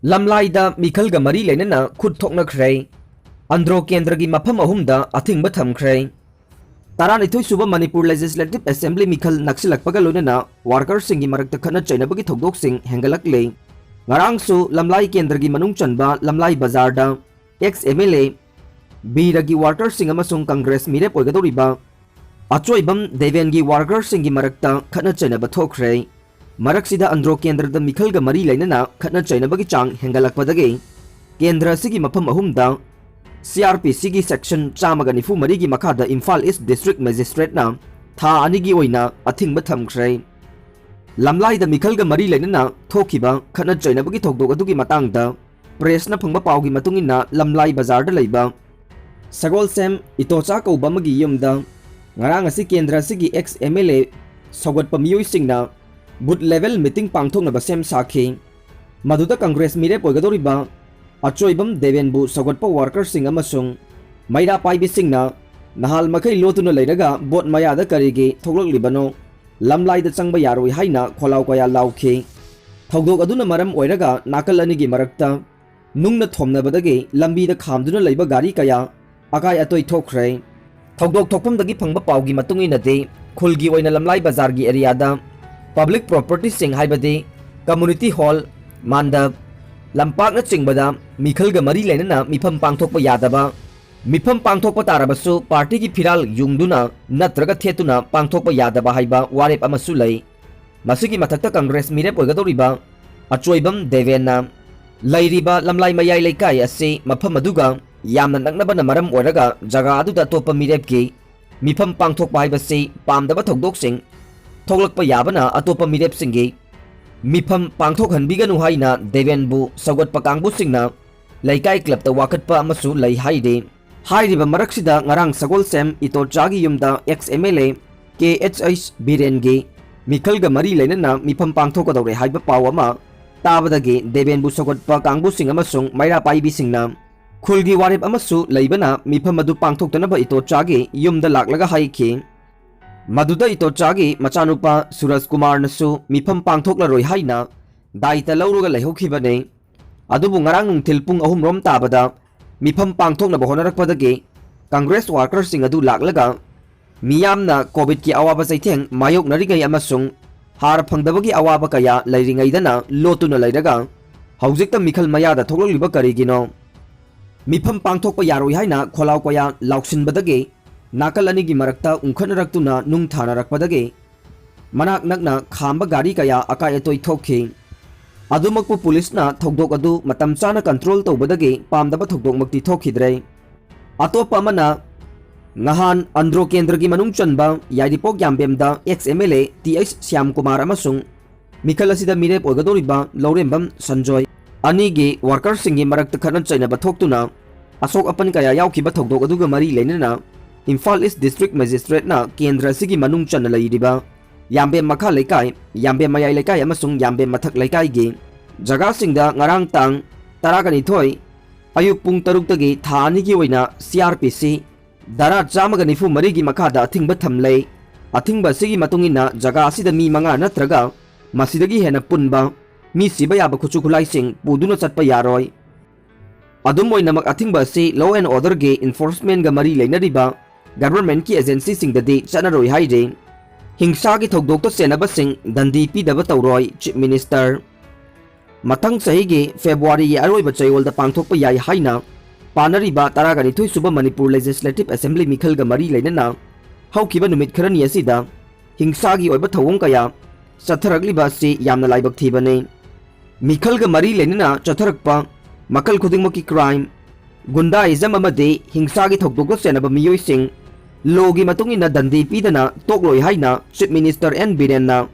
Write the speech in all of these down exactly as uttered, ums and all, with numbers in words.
ꯂꯝꯂꯥꯏꯗ ꯃꯤꯈꯜꯒ ꯃꯔꯤ ꯂꯩꯅꯅ ꯈꯨꯠ ꯊꯣꯛꯅꯈ꯭ꯔꯦ꯫ ꯑꯟꯗ꯭ꯔꯣ ꯀꯦꯟꯗ꯭ꯔꯒꯤ ꯃꯐꯝ ꯑꯍꯨꯝꯗ ꯑꯊꯤꯡꯕ ꯊꯝꯈ꯭ꯔꯦ꯫ ꯇꯔꯥꯅꯤꯊꯣꯏ ꯁꯨꯕ ꯃꯅꯤꯄꯨꯔ ꯂꯦꯖꯤꯁꯂꯦꯇꯤꯚ ꯑꯦꯁꯦꯝꯕ꯭ꯂꯤ ꯃꯤꯈꯜ ꯅꯛꯁꯤꯜꯂꯛꯄꯒ ꯂꯣꯏꯅꯅ ꯋꯥꯔꯀꯔꯁꯤꯡꯒꯤ ꯃꯔꯛꯇ ꯈꯠꯅ ꯆꯩꯅꯕꯒꯤ ꯊꯧꯗꯣꯛꯁꯤꯡ ꯍꯦꯟꯒꯠꯂꯛꯂꯦ꯫ ꯉꯔꯥꯡꯁꯨ ꯂꯝꯂꯥꯏ ꯀꯦꯟꯗ꯭ꯔꯒꯤ ꯃꯅꯨꯡ ꯆꯟꯕ ꯂꯝꯂꯥꯏ ꯕꯖꯥꯔꯗ ꯑꯦꯛꯁ ꯑꯦꯝ ꯑꯦꯜ ꯑꯦ ꯕꯤꯔꯒꯤ ꯋꯥꯔꯀꯔꯁꯤꯡ ꯑꯃꯁꯨꯡ ꯀꯪꯒ꯭ꯔꯦꯁ ꯃꯤꯔꯦꯞ ꯑꯣꯏꯒꯗꯧꯔꯤꯕ ꯑꯆꯣꯏꯕꯝ ꯗꯦꯕꯦꯟꯒꯤ ꯋꯥꯔꯀꯔꯁꯤꯡꯒꯤ ꯃꯔꯛꯇ ꯈꯠꯅ ꯆꯩꯅꯕ ꯊꯣꯛꯈ꯭ꯔꯦ꯫ ꯃꯔꯛꯁꯤꯗ ꯑꯟꯗ꯭ꯔꯣ ꯀꯦꯟꯗ꯭ꯔꯗ ꯃꯤꯈꯜꯒ ꯃꯔꯤ ꯂꯩꯅꯅ ꯈꯠꯅ ꯆꯩꯅꯕꯒꯤ ꯆꯥꯡ ꯍꯦꯟꯒꯠꯂꯛꯄꯗꯒꯤ ꯀꯦꯟꯗ꯭ꯔ ꯑꯁꯤꯒꯤ ꯃꯐꯝ ꯑꯍꯨꯝꯗ ꯁꯤ ꯑꯥꯔ ꯄꯤ ꯁꯤꯒꯤ ꯁꯦꯛꯁꯟ ꯆꯥꯝꯃꯒ ꯅꯤꯐꯨ ꯃꯔꯤꯒꯤ ꯃꯈꯥꯗ ꯏꯝꯐꯥꯜ ꯏꯁ ꯗꯤꯁꯇ꯭ꯔꯤꯛ ꯃꯦꯖꯤꯁꯇ꯭ꯔꯦꯠꯅ ꯊꯥ ꯑꯅꯤꯒꯤ ꯑꯣꯏꯅ ꯑꯊꯤꯡꯕ ꯊꯝꯈ꯭ꯔꯦ꯫ ꯂꯝꯂꯥꯏꯗ ꯃꯤꯈꯜꯒ ꯃꯔꯤ ꯂꯩꯅꯅ ꯊꯣꯛꯈꯤꯕ ꯈꯠꯅ ꯆꯩꯅꯕꯒꯤ ꯊꯧꯗꯣꯛ ꯑꯗꯨꯒꯤ ꯃꯇꯥꯡꯗ ꯄ꯭ꯔꯦꯁꯅ ꯐꯪꯕ ꯄꯥꯎꯒꯤ ꯃꯇꯨꯡ ꯏꯟꯅ, ꯂꯝꯂꯥꯏ ꯕꯖꯥꯔꯗ ꯂꯩꯕ ꯁꯒꯣꯜꯁꯦꯝ ꯏꯇꯣꯆꯥ ꯀꯧꯕ ꯑꯃꯒꯤ ꯌꯨꯝꯗ ꯉꯔꯥꯡ ꯑꯁꯤ ꯀꯦꯟꯗ꯭ꯔ ꯑꯁꯤꯒꯤ ꯑꯦꯛꯁ ꯑꯦꯝ ꯑꯦꯜ ꯑꯦ ꯁꯧꯒꯠꯄ ꯃꯤꯑꯣꯏꯁꯤꯡꯅ ꯕꯨꯊ ꯂꯦꯚꯦꯜ ꯃꯤꯇꯤꯡ ꯄꯥꯡꯊꯣꯛꯅꯕ ꯁꯦꯝ ꯁꯥꯈꯤ꯫ ꯃꯗꯨꯗ ꯀꯪꯒ꯭ꯔꯦꯁ ꯃꯤꯔꯦꯞ ꯑꯣꯏꯒꯗꯧꯔꯤꯕ ꯑꯆꯣꯏꯕꯝ ꯗꯦꯕꯦꯟꯕꯨ ꯁꯧꯒꯠꯄ ꯋꯥꯔꯀꯔꯁꯤꯡ ꯑꯃꯁꯨꯡ ꯃꯩꯔꯥ ꯄꯥꯏꯕꯤꯁꯤꯡꯅ ꯅꯍꯥꯜ ꯃꯈꯩ ꯂꯣꯠꯇꯨꯅ ꯂꯩꯔꯒ ꯚꯣꯠ ꯃꯌꯥꯗ ꯀꯔꯤꯒꯤ ꯊꯣꯛꯂꯛꯂꯤꯕꯅꯣ? ꯂꯝꯂꯥꯏꯗ ꯆꯪꯕ ꯌꯥꯔꯣꯏ ꯍꯥꯏꯅ ꯈꯣꯜꯂꯥꯎ ꯀꯌꯥ ꯂꯥꯎꯈꯤ꯫ ꯊꯧꯗꯣꯛ ꯑꯗꯨꯅ ꯃꯔꯝ ꯑꯣꯏꯔꯒ ꯅꯥꯀꯜ ꯑꯅꯤꯒꯤ ꯃꯔꯛꯇ ꯅꯨꯡꯅ ꯊꯣꯝꯅꯕꯗꯒꯤ ꯂꯝꯕꯤꯗ ꯈꯥꯝꯗꯨꯅ ꯂꯩꯕ ꯒꯥꯔꯤ ꯀꯌꯥ ꯑꯀꯥꯏ ꯑꯇꯣꯏ ꯊꯣꯛꯈ꯭ꯔꯦ꯫ ꯊꯧꯗꯣꯛ ꯊꯣꯛꯐꯝꯗꯒꯤ ꯐꯪꯕ ꯄꯥꯎꯒꯤ ꯃꯇꯨꯡ ꯏꯟꯅꯗꯤ, ꯈꯨꯜꯒꯤ ꯑꯣꯏꯅ ꯂꯝꯂꯥꯏ ꯕꯖꯥꯔꯒꯤ ꯑꯦꯔꯤꯌꯥꯗ ꯄꯕ꯭ꯂꯤꯛ ꯄ꯭ꯔꯣꯄꯔꯇꯤꯁꯤꯡ ꯍꯥꯏꯕꯗꯤ ꯀꯝꯃꯨꯅꯤꯇꯤ ꯍꯣꯜ, ꯃꯥꯟꯗꯞ, ꯂꯝꯄꯥꯛꯅꯆꯤꯡꯕꯗ ꯃꯤꯈꯜꯒ ꯃꯔꯤ ꯂꯩꯅꯅ ꯃꯤꯐꯝ ꯄꯥꯡꯊꯣꯛꯄ ꯌꯥꯗꯕ, ꯃꯤꯐꯝ ꯄꯥꯡꯊꯣꯛꯄ ꯇꯥꯔꯕꯁꯨ ꯄꯥꯔꯇꯤꯒꯤ ꯐꯤꯔꯥꯜ ꯌꯨꯡꯗꯨꯅ ꯅꯠꯇ꯭ꯔꯒ ꯊꯦꯠꯇꯨꯅ ꯄꯥꯡꯊꯣꯛꯄ ꯌꯥꯗꯕ ꯍꯥꯏꯕ ꯋꯥꯔꯦꯞ ꯑꯃꯁꯨ ꯂꯩ꯫ ꯃꯁꯤꯒꯤ ꯃꯊꯛꯇ ꯀꯪꯒ꯭ꯔꯦꯁ ꯃꯤꯔꯦꯞ ꯑꯣꯏꯒꯗꯧꯔꯤꯕ ꯑꯆꯣꯏꯕꯝ ꯗꯦꯕꯦꯟꯅ ꯂꯩꯔꯤꯕ ꯂꯝꯂꯥꯏ ꯃꯌꯥꯏ ꯂꯩꯀꯥꯏ ꯑꯁꯤ ꯃꯐꯝ ꯑꯗꯨꯒ ꯌꯥꯝꯅ ꯅꯛꯅꯕꯅ ꯃꯔꯝ ꯑꯣꯏꯔꯒ ꯖꯒꯥ ꯑꯗꯨꯗ ꯑꯇꯣꯞꯄ ꯃꯤꯔꯦꯞꯀꯤ ꯃꯤꯐꯝ ꯄꯥꯡꯊꯣꯛꯄ ꯍꯥꯏꯕꯁꯤ ꯄꯥꯝꯗꯕ ꯊꯧꯗꯣꯛꯁꯤꯡ ꯊꯣꯛꯂꯛꯄ ꯌꯥꯕꯅ ꯑꯇꯣꯞꯄ ꯃꯤꯔꯦꯞꯁꯤꯡꯒꯤ ꯃꯤꯐꯝ ꯄꯥꯡꯊꯣꯛꯍꯟꯕꯤꯒꯅꯨ ꯍꯥꯏꯅ ꯗꯦꯕꯦꯟꯕꯨ ꯁꯧꯒꯠꯄ ꯀꯥꯡꯕꯨꯁꯤꯡꯅ ꯂꯩꯀꯥꯏ ꯀ꯭ꯂꯕꯇ ꯋꯥꯀꯠꯄ ꯑꯃꯁꯨ ꯂꯩ ꯍꯥꯏꯔꯤ꯫ ꯍꯥꯏꯔꯤꯕ ꯃꯔꯛꯁꯤꯗ ꯉꯔꯥꯡ ꯁꯒꯣꯜꯁꯦꯝ ꯏꯇꯣꯆꯥꯒꯤ ꯌꯨꯝꯗ ex M L A K H H ꯕꯤꯔꯦꯟꯒꯤ ꯃꯤꯈꯜꯒ ꯃꯔꯤ ꯂꯩꯅꯅ ꯃꯤꯐꯝ ꯄꯥꯡꯊꯣꯛꯀꯗꯧꯔꯦ ꯍꯥꯏꯕ ꯄꯥꯎ ꯑꯃ ꯇꯥꯕꯗꯒꯤ ꯗꯦꯕꯦꯟꯕꯨ ꯁꯧꯒꯠꯄ ꯀꯥꯡꯕꯨꯁꯤꯡ ꯑꯃꯁꯨꯡ ꯃꯩꯔꯥ ꯄꯥꯏꯕꯤꯁꯤꯡꯅ ꯈꯨꯜꯒꯤ ꯋꯥꯔꯦꯞ ꯑꯃꯁꯨ ꯂꯩꯕꯅ ꯃꯤꯐꯝ ꯑꯗꯨ ꯄꯥꯡꯊꯣꯛꯇꯅꯕ ꯏꯇꯣꯆꯥꯒꯤ ꯌꯨꯝꯗ ꯂꯥꯛꯂꯒ ꯍꯥꯏꯈꯤ꯫ ꯃꯗꯨꯗ ꯏꯇꯣꯆꯥꯒꯤ ꯃꯆꯥꯅꯨꯄꯥ ꯁꯨꯔꯖ ꯀꯨꯃꯥꯔꯅꯁꯨ ꯃꯤꯐꯝ ꯄꯥꯡꯊꯣꯛꯂꯔꯣꯏ ꯍꯥꯏꯅ ꯗꯥꯏꯇ ꯂꯧꯔꯒ ꯂꯩꯍꯧꯈꯤꯕꯅꯤ꯫ ꯑꯗꯨꯕꯨ ꯉꯔꯥꯡ ꯅꯨꯡꯊꯤꯜ ꯄꯨꯡ ꯑꯍꯨꯝ ꯔꯣꯝ ꯇꯥꯕꯗ ꯃꯤꯐꯝ ꯄꯥꯡꯊꯣꯛꯅꯕ ꯍꯣꯠꯅꯔꯛꯄꯗꯒꯤ Congress workersꯁꯤꯡ ꯑꯗꯨ ꯂꯥꯛꯂꯒ ꯃꯤꯌꯥꯝꯅ COVIDꯀꯤ ꯑꯋꯥꯕ ꯆꯩꯊꯦꯡ ꯃꯥꯌꯣꯛꯅꯔꯤꯉꯩ ꯑꯃꯁꯨꯡ ꯍꯥꯔ ꯐꯪꯗꯕꯒꯤ ꯑꯋꯥꯕ ꯀꯌꯥ ꯂꯩꯔꯤꯉꯩꯗꯅ ꯂꯣꯠꯇꯨꯅ ꯂꯩꯔꯒ ꯍꯧꯖꯤꯛꯇ ꯃꯤꯈꯜ ꯃꯌꯥꯗ ꯊꯣꯛꯂꯛꯂꯤꯕ ꯀꯔꯤꯒꯤꯅꯣ? ꯃꯤꯐꯝ ꯄꯥꯡꯊꯣꯛꯄ ꯌꯥꯔꯣꯏ ꯍꯥꯏꯅ ꯈꯣꯜꯂꯥꯎ ꯀꯌꯥ ꯂꯥꯎꯁꯤꯟꯕꯗꯒꯤ ꯅꯥꯀꯜ ꯑꯅꯤꯒꯤ ꯃꯔꯛꯇ ꯎꯪꯈꯠꯅꯔꯛꯇꯨꯅ ꯅꯨꯡ ꯊꯥꯅꯔꯛꯄꯗꯒꯤ ꯃꯅꯥꯛ ꯅꯛꯅ ꯈꯥꯝꯕ ꯒꯥꯔꯤ ꯀꯌꯥ ꯑꯀꯥꯏ ꯑꯇꯣꯏ ꯊꯣꯛꯈꯤ꯫ ꯑꯗꯨꯃꯛꯄꯨ ꯄꯨꯂꯤꯁꯅ ꯊꯧꯗꯣꯛ ꯑꯗꯨ ꯃꯇꯝ ꯆꯥꯅ control ꯇꯧꯕꯗꯒꯤ ꯄꯥꯝꯗꯕ ꯊꯧꯗꯣꯛꯃꯛꯇꯤ ꯊꯣꯛꯈꯤꯗ꯭ꯔꯦ꯫ ꯑꯇꯣꯞꯄ ꯑꯃꯅ, ꯉꯍꯥꯟ ꯑꯟꯗ꯭ꯔꯣ ꯀꯦꯟꯗ꯭ꯔꯒꯤ ꯃꯅꯨꯡ ꯆꯟꯕ ꯌꯥꯏꯔꯤꯄꯣꯛ ꯌꯥꯝꯕꯦꯝꯗ ex MLA Th ꯁ꯭ꯌꯥꯝꯀꯨꯃꯥꯔ ꯑꯃꯁꯨꯡ ꯃꯤꯈꯜ ꯑꯁꯤꯗ ꯃꯤꯔꯦꯞ ꯑꯣꯏꯒꯗꯧꯔꯤꯕ ꯂꯧꯔꯦꯝꯕꯝ ꯁꯟꯖꯣꯏ ꯑꯅꯤꯒꯤ workersꯁꯤꯡꯒꯤ ꯃꯔꯛꯇ ꯈꯠꯅ ꯆꯩꯅꯕ ꯊꯣꯛꯇꯨꯅ ꯑꯁꯣꯛ ꯑꯄꯟ ꯀꯌꯥ ꯌꯥꯎꯈꯤꯕ ꯊꯧꯗꯣꯛ ꯑꯗꯨꯒ ꯃꯔꯤ ꯂꯩꯅꯅ ꯏꯝꯐꯥꯜ East District Magistrateꯅ ꯀꯦꯟꯗ꯭ꯔ ꯑꯁꯤꯒꯤ ꯃꯅꯨꯡ ꯆꯟꯅ ꯂꯩꯔꯤꯕ ꯌꯥꯝꯕꯦꯝ ꯃꯈꯥ ꯂꯩꯀꯥꯏ, ꯌꯥꯝꯕꯦꯝ ꯃꯌꯥꯏ ꯂꯩꯀꯥꯏ ꯑꯃꯁꯨꯡ ꯌꯥꯝꯕꯦꯝ ꯃꯊꯛ ꯂꯩꯀꯥꯏꯒꯤ ꯖꯒꯥꯁꯤꯡꯗ ꯉꯔꯥꯡ ꯇꯥꯡ ꯇꯔꯥꯒ ꯅꯤꯊꯣꯏ ꯑꯌꯨꯛ ꯄꯨꯡ ꯇꯔꯨꯛꯇꯒꯤ ꯊꯥ ꯑꯅꯤꯒꯤ ꯑꯣꯏꯅ CrPC ꯙꯥꯔꯥ ꯆꯥꯝꯃꯒ ꯅꯤꯐꯨ ꯃꯔꯤꯒꯤ ꯃꯈꯥꯗ ꯑꯊꯤꯡꯕ ꯊꯝꯂꯦ꯫ ꯑꯊꯤꯡꯕ ꯑꯁꯤꯒꯤ ꯃꯇꯨꯡ ꯏꯟꯅ ꯖꯒꯥ ꯑꯁꯤꯗ ꯃꯤ ꯃꯉꯥ ꯅꯠꯇ꯭ꯔꯒ ꯃꯁꯤꯗꯒꯤ ꯍꯦꯟꯅ ꯄꯨꯟꯕ, ꯃꯤ ꯁꯤꯕ ꯌꯥꯕ ꯈꯨꯠꯁꯨ ꯈꯨꯠꯂꯥꯏꯁꯤꯡ ꯄꯨꯗꯨꯅ ꯆꯠꯄ ꯌꯥꯔꯣꯏ꯫ ꯑꯗꯨꯝ ꯑꯣꯏꯅꯃꯛ, ꯑꯊꯤꯡꯕ ꯑꯁꯤ law and orderꯒꯤ enforcementꯒ ꯃꯔꯤ ꯂꯩꯅꯔꯤꯕ governmentꯀꯤ agencyꯁꯤꯡꯗꯗꯤ ꯆꯠꯅꯔꯣꯏ ꯍꯥꯏꯔꯤ꯫ ꯍꯤꯡꯁꯥꯒꯤ ꯊꯧꯗꯣꯛꯇ ꯆꯦꯟꯅꯕꯁꯤꯡ ꯗꯟꯗꯤ ꯄꯤꯗꯕ ꯇꯧꯔꯣꯏ, Chief Minister꯫ ꯃꯊꯪ ꯆꯍꯤꯒꯤ Februaryꯒꯤ ꯑꯔꯣꯏꯕ ꯆꯌꯣꯜꯗ ꯄꯥꯡꯊꯣꯛꯄ ꯌꯥꯏ ꯍꯥꯏꯅ ꯄꯥꯅꯔꯤꯕ ꯇꯔꯥꯒ ꯅꯤꯊꯣꯏ ꯁꯨꯕ ꯃꯅꯤꯄꯨꯔ Legislative Assembly ꯃꯤꯈꯜꯒ ꯃꯔꯤ ꯂꯩꯅꯅ ꯍꯧꯈꯤꯕ ꯅꯨꯃꯤꯠ ꯈꯔꯅꯤ ꯑꯁꯤꯗ ꯍꯤꯡꯁꯥꯒꯤ ꯑꯣꯏꯕ ꯊꯧꯑꯣꯡ ꯀꯌꯥ ꯆꯠꯊꯔꯛꯂꯤꯕ ꯑꯁꯤ ꯌꯥꯝꯅ ꯂꯥꯏꯕꯛ ꯊꯤꯕꯅꯤ꯫ ꯃꯤꯈꯜꯒ ꯃꯔꯤ ꯂꯩꯅꯅ ꯆꯠꯊꯔꯛꯄ ꯃꯈꯜ ꯈꯨꯗꯤꯡꯃꯛꯀꯤ crime, ꯒꯨꯟꯗꯥꯏꯖꯝ ꯑꯃꯗꯤ ꯍꯤꯡꯁꯥꯒꯤ ꯊꯧꯗꯣꯛꯇ ꯆꯦꯟꯅꯕ ꯃꯤꯑꯣꯏꯁꯤꯡ lawꯒꯤ ꯃꯇꯨꯡ ꯏꯟꯅ ꯗꯟꯗꯤ ꯄꯤꯗꯅ ꯇꯣꯛꯂꯣꯏ ꯍꯥꯏꯅ Chief Minister N ꯕꯤꯔꯦꯟꯅ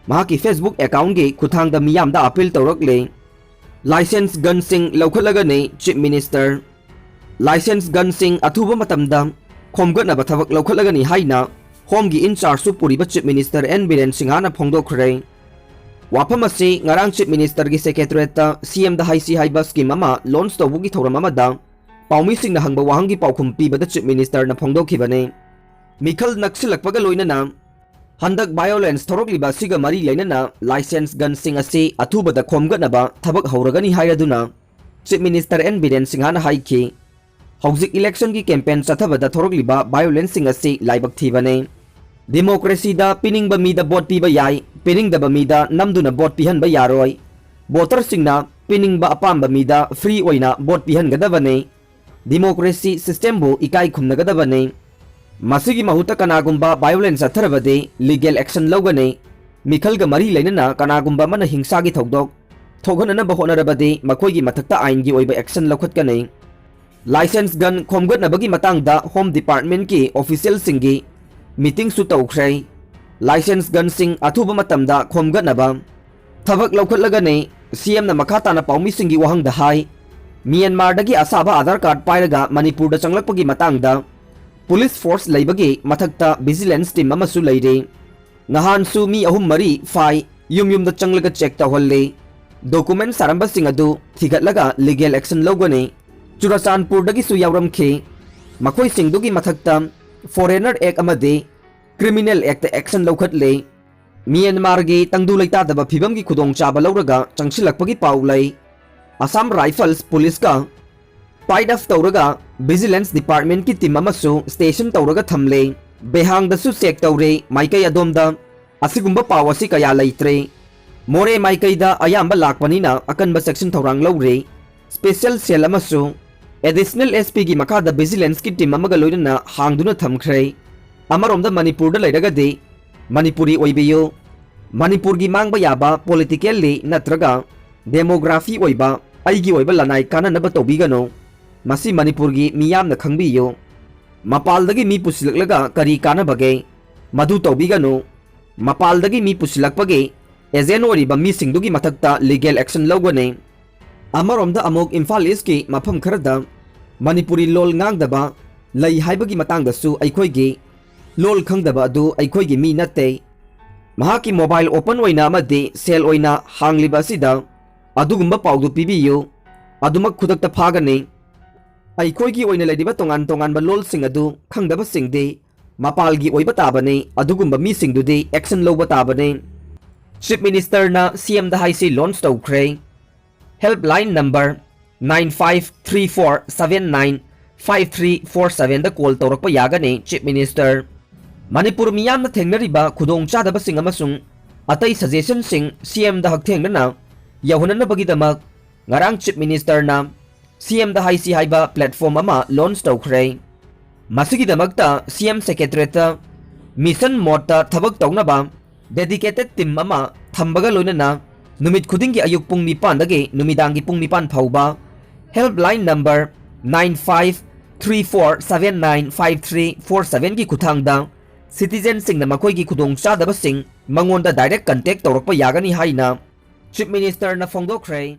ꯃꯍꯥꯛꯀꯤ Facebook accountꯀꯤ ꯈꯨꯠꯊꯥꯡꯗ ꯃꯤꯌꯥꯝꯗ appeal ꯇꯧꯔꯛꯂꯦ꯫ Licence gunꯁꯤꯡ ꯂꯧꯈꯠꯂꯒꯅꯤ, Chief Minister꯫ Licence gunꯁꯤꯡ ꯑꯊꯨꯕ ꯃꯇꯝꯗ ꯈꯣꯝꯒꯠꯅꯕ ꯊꯕꯛ ꯂꯧꯈꯠꯂꯒꯅꯤ ꯍꯥꯏꯅ Homeꯒꯤ in chargeꯁꯨ ꯄꯨꯔꯤꯕ Chief Minister N ꯕꯤꯔꯦꯟ ꯁꯤꯡꯍꯥꯅ ꯐꯣꯡꯗꯣꯛꯈ꯭ꯔꯦ꯫ ꯋꯥꯐꯝ ꯑꯁꯤ ꯉꯔꯥꯡ Chief Ministerꯒꯤ secretariatꯇ CMꯗ ꯍꯥꯏꯁꯤ ꯍꯥꯏꯕ scheme ꯑꯃ launch ꯇꯧꯕꯒꯤ ꯊꯧꯔꯝ ꯑꯃꯗ ꯄꯥꯎꯃꯤꯁꯤꯡꯅ ꯍꯪꯕ ꯋꯥꯍꯪꯒꯤ ꯄꯥꯎꯈꯨꯝ ꯄꯤꯕꯗ Chief Ministerꯅ ꯐꯣꯡꯗꯣꯛꯈꯤꯕꯅꯤ꯫ ꯃꯤꯈꯜ ꯅꯛꯁꯤꯜꯂꯛꯄꯒ ꯂꯣꯏꯅꯅ ꯍꯟꯗꯛ violence ꯊꯣꯔꯛꯂꯤꯕ ꯑꯁꯤꯒ ꯃꯔꯤ ꯂꯩꯅꯅ license gunꯁꯤꯡ ꯑꯁꯤ ꯑꯊꯨꯕꯗ ꯈꯣꯝꯒꯠꯅꯕ ꯊꯕꯛ ꯍꯧꯔꯒꯅꯤ ꯍꯥꯏꯔꯗꯨꯅ Chief Minister N ꯕꯤꯔꯦꯟ ꯁꯤꯡꯍꯅ ꯍꯥꯏꯈꯤ꯫ ꯍꯧꯖꯤꯛ electionꯒꯤ campaign ꯆꯠꯊꯕꯗ ꯊꯣꯔꯛꯂꯤꯕ violenceꯁꯤꯡ ꯑꯁꯤ ꯂꯥꯏꯕꯛ ꯊꯤꯕꯅꯤ꯫ Democracyꯗ ꯄꯤꯅꯤꯡꯕ ꯃꯤꯗ vote ꯄꯤꯕ ꯌꯥꯏ, ꯄꯤꯅꯤꯡꯗꯕ ꯃꯤꯗ ꯅꯝꯗꯨꯅ vote ꯄꯤꯍꯟꯕ ꯌꯥꯔꯣꯏ꯫ Voterꯁꯤꯡꯅ ꯄꯤꯅꯤꯡꯕ ꯑꯄꯥꯝꯕ ꯃꯤꯗ free ꯑꯣꯏꯅ vote ꯄꯤꯍꯟꯒꯗꯕꯅꯤ꯫ Democracy systemꯕꯨ ꯏꯀꯥꯏ ꯈꯨꯝꯅꯒꯗꯕꯅꯤ꯫ ꯃꯁꯤꯒꯤ ꯃꯍꯨꯠꯇ ꯀꯅꯥꯒꯨꯝꯕ violence ꯆꯠꯊꯔꯕꯗꯤ legal action ꯂꯧꯒꯅꯤ꯫ ꯃꯤꯈꯜꯒ ꯃꯔꯤ ꯂꯩꯅꯅ ꯀꯅꯥꯒꯨꯝꯕ ꯑꯃꯅ ꯍꯤꯡꯁꯥꯒꯤ ꯊꯧꯗꯣꯛ ꯊꯣꯛꯍꯟꯅꯅꯕ ꯍꯣꯠꯅꯔꯕꯗꯤ ꯃꯈꯣꯏꯒꯤ ꯃꯊꯛꯇ ꯑꯥꯏꯟꯒꯤ ꯑꯣꯏꯕ action ꯂꯧꯈꯠꯀꯅꯤ꯫ License gun ꯈꯣꯝꯒꯠꯅꯕꯒꯤ ꯃꯇꯥꯡꯗ Home Departmentꯀꯤ officialꯁꯤꯡꯒꯤ meetingꯁꯨ ꯇꯧꯈ꯭ꯔꯦ꯫ License gunꯁꯤꯡ ꯑꯊꯨꯕ ꯃꯇꯝꯗ ꯈꯣꯝꯒꯠꯅꯕ ꯊꯕꯛ ꯂꯧꯈꯠꯂꯒꯅꯤ꯫ CMꯅ ꯃꯈꯥ ꯇꯥꯅ ꯄꯥꯎꯃꯤꯁꯤꯡꯒꯤ ꯋꯥꯍꯪꯗ ꯍꯥꯏ, ꯃ꯭ꯌꯥꯟꯃꯥꯔꯗꯒꯤ ꯑꯁꯥꯕ Aadhaar card ꯄꯥꯏꯔꯒ ꯃꯅꯤꯄꯨꯔꯗ ꯆꯪꯂꯛꯄꯒꯤ ꯃꯇꯥꯡꯗ police force ꯂꯩꯕꯒꯤ ꯃꯊꯛꯇ vigilance team ꯑꯃꯁꯨ ꯂꯩꯔꯤ꯫ ꯅꯍꯥꯟꯁꯨ ꯃꯤ ꯑꯍꯨꯝ ꯃꯔꯤ ꯐꯥꯏ, ꯌꯨꯝ ꯌꯨꯝꯗ ꯆꯪꯂꯒ check ꯇꯧꯍꯜꯂꯤ꯫ Document ꯁꯥꯔꯝꯕꯁꯤꯡ ꯑꯗꯨ ꯊꯤꯒꯠꯂꯒ legal action ꯂꯧꯒꯅꯤ꯫ ꯆꯨꯔꯆꯥꯟꯄꯨꯔꯗꯒꯤꯁꯨ ꯌꯥꯎꯔꯝꯈꯤ꯫ ꯃꯈꯣꯏꯁꯤꯡꯗꯨꯒꯤ ꯃꯊꯛꯇ Foreigner Act ꯑꯃꯗꯤ Criminal Actꯇ action ꯂꯧꯈꯠꯂꯤ꯫ ꯃ꯭ꯌꯥꯟꯃꯥꯔꯒꯤ ꯇꯪꯗꯨ ꯂꯩꯇꯥꯗꯕ ꯐꯤꯕꯝꯒꯤ ꯈꯨꯗꯣꯡꯆꯥꯕ ꯂꯧꯔꯒ ꯆꯪꯁꯤꯜꯂꯛꯄꯒꯤ ꯄꯥꯎ ꯂꯩ꯫ Assam Rifles policeꯀ tie up ꯇꯧꯔꯒ Vigilance Departmentꯀꯤ team ꯑꯃꯁꯨ station ꯇꯧꯔꯒ ꯊꯝꯂꯦ꯫ ꯕꯦꯍꯥꯡꯗꯁꯨ check ꯇꯧꯔꯦ꯫ ꯃꯥꯏꯀꯩ ꯑꯗꯣꯝꯗ ꯑꯁꯤꯒꯨꯝꯕ ꯄꯥꯎ ꯑꯁꯤ ꯀꯌꯥ ꯂꯩꯇ꯭ꯔꯦ꯫ ꯃꯣꯔꯦ ꯃꯥꯏꯀꯩꯗ ꯑꯌꯥꯝꯕ ꯂꯥꯛꯄꯅꯤꯅ ꯑꯀꯟꯕ section ꯊꯧꯔꯥꯡ ꯂꯧꯔꯦ꯫ Special cell ꯑꯃꯁꯨ Additional SPꯒꯤ ꯃꯈꯥꯗ Vigilanceꯀꯤ team ꯑꯃꯒ ꯂꯣꯏꯅꯅ ꯍꯥꯡꯗꯨꯅ ꯊꯝꯈ꯭ꯔꯦ꯫ ꯑꯃꯔꯣꯝꯗ ꯃꯅꯤꯄꯨꯔꯗ ꯂꯩꯔꯒꯗꯤ ꯃꯅꯤꯄꯨꯔꯤ ꯑꯣꯏꯕꯤꯌꯨ꯫ ꯃꯅꯤꯄꯨꯔꯒꯤ ꯃꯥꯡꯕ ꯌꯥꯕ politically ꯅꯠꯇ꯭ꯔꯒ demography ꯑꯣꯏꯕ ꯑꯩꯒꯤ ꯑꯣꯏꯕ ꯂꯅꯥꯏ ꯀꯥꯟꯅꯅꯕ ꯇꯧꯕꯤꯒꯅꯨ꯫ ꯃꯁꯤ ꯃꯅꯤꯄꯨꯔꯒꯤ ꯃꯤꯌꯥꯝꯅ ꯈꯪꯕꯤꯌꯨ꯫ ꯃꯄꯥꯜꯗꯒꯤ ꯃꯤ ꯄꯨꯁꯤꯜꯂꯛꯂꯒ ꯀꯔꯤ ꯀꯥꯟꯅꯕꯒꯦ? ꯃꯗꯨ ꯇꯧꯕꯤꯒꯅꯨ꯫ ꯃꯄꯥꯜꯗꯒꯤ ꯃꯤ ꯄꯨꯁꯤꯜꯂꯛꯄꯒꯤ agent ꯑꯣꯏꯔꯤꯕ ꯃꯤꯁꯤꯡꯗꯨꯒꯤ ꯃꯊꯛꯇ legal action ꯂꯧꯒꯅꯤ꯫ ꯑꯃꯔꯣꯝꯗ ꯑꯃꯨꯛ ꯏꯝꯐꯥꯜ Eastꯀꯤ ꯃꯐꯝ ꯈꯔꯗ ꯃꯅꯤꯄꯨꯔꯤ ꯂꯣꯜ ꯉꯥꯡꯗꯕ ꯂꯩ ꯍꯥꯏꯕꯒꯤ ꯃꯇꯥꯡꯗꯁꯨ ꯑꯩꯈꯣꯏꯒꯤ ꯂꯣꯜ ꯈꯪꯗꯕ ꯑꯗꯨ ꯑꯩꯈꯣꯏꯒꯤ ꯃꯤ ꯅꯠꯇꯦ꯫ ꯃꯍꯥꯛꯀꯤ mobile open ꯑꯣꯏꯅ ꯑꯃꯗꯤ cell ꯑꯣꯏꯅ ꯍꯥꯡꯂꯤꯕ ꯑꯁꯤꯗ ꯑꯗꯨꯒꯨꯝꯕ ꯄꯥꯎꯗꯨ ꯄꯤꯕꯤꯌꯨ꯫ ꯑꯗꯨꯃꯛ ꯈꯨꯗꯛꯇ ꯐꯥꯒꯅꯤ꯫ ꯑꯩꯈꯣꯏꯒꯤ ꯑꯣꯏꯅ ꯂꯩꯔꯤꯕ ꯇꯣꯉꯥꯟ ꯇꯣꯉꯥꯟꯕ ꯂꯣꯜꯁꯤꯡ ꯑꯗꯨ ꯈꯪꯗꯕꯁꯤꯡꯗꯤ ꯃꯄꯥꯜꯒꯤ ꯑꯣꯏꯕ ꯇꯥꯕꯅꯤ, ꯑꯗꯨꯒꯨꯝꯕ ꯃꯤꯁꯤꯡꯗꯨꯗꯤ action ꯂꯧꯕ ꯇꯥꯕꯅꯤ꯫ Chief Ministerꯅ CMꯗ ꯍꯥꯏꯁꯤ launch ꯇꯧꯈ꯭ꯔꯦ꯫ Helpline number nine five three four seven nine five three four sevenꯗ call ꯇꯧꯔꯛꯄ ꯌꯥꯒꯅꯤ꯫ Chief Minister, ꯃꯅꯤꯄꯨꯔ ꯃꯤꯌꯥꯝꯅ ꯊꯦꯡꯅꯔꯤꯕ ꯈꯨꯗꯣꯡꯆꯥꯗꯕꯁꯤꯡ ꯑꯃꯁꯨꯡ ꯑꯇꯩ suggestionꯁꯤꯡ CMꯗ ꯍꯛꯊꯦꯡꯅꯅ ꯌꯧꯍꯟꯅꯅꯕꯒꯤꯗꯃꯛ ꯉꯔꯥꯡ Chief Ministerꯅ CMꯗ ꯍꯥꯏꯁꯤ ꯍꯥꯏꯕ platform ꯑꯃ launch ꯇꯧꯈ꯭ꯔꯦ꯫ ꯃꯁꯤꯒꯤꯗꯃꯛꯇ CM Secretariatꯇ mission modeꯇ ꯊꯕꯛ ꯇꯧꯅꯕ dedicated team ꯑꯃ ꯊꯝꯕꯒ ꯂꯣꯏꯅꯅ ꯅꯨꯃꯤꯠ ꯈꯨꯗꯤꯡꯒꯤ ꯑꯌꯨꯛ ꯄꯨꯡ ꯅꯤꯄꯥꯟꯗꯒꯤ ꯅꯨꯃꯤꯗꯥꯡꯒꯤ ꯄꯨꯡ ꯅꯤꯄꯥꯟ ꯐꯥꯎꯕ helpline number nine five three four seven nine five three four sevenꯒꯤ ꯈꯨꯠꯊꯥꯡꯗ citizenꯁꯤꯡꯅ ꯃꯈꯣꯏꯒꯤ ꯈꯨꯗꯣꯡꯆꯥꯗꯕꯁꯤꯡ ꯃꯉꯣꯟꯗ direct contact ꯇꯧꯔꯛꯄ ꯌꯥꯒꯅꯤ ꯍꯥꯏꯅ Chief Ministerꯅ ꯐꯣꯡꯗꯣꯛꯈ꯭ꯔꯦ꯫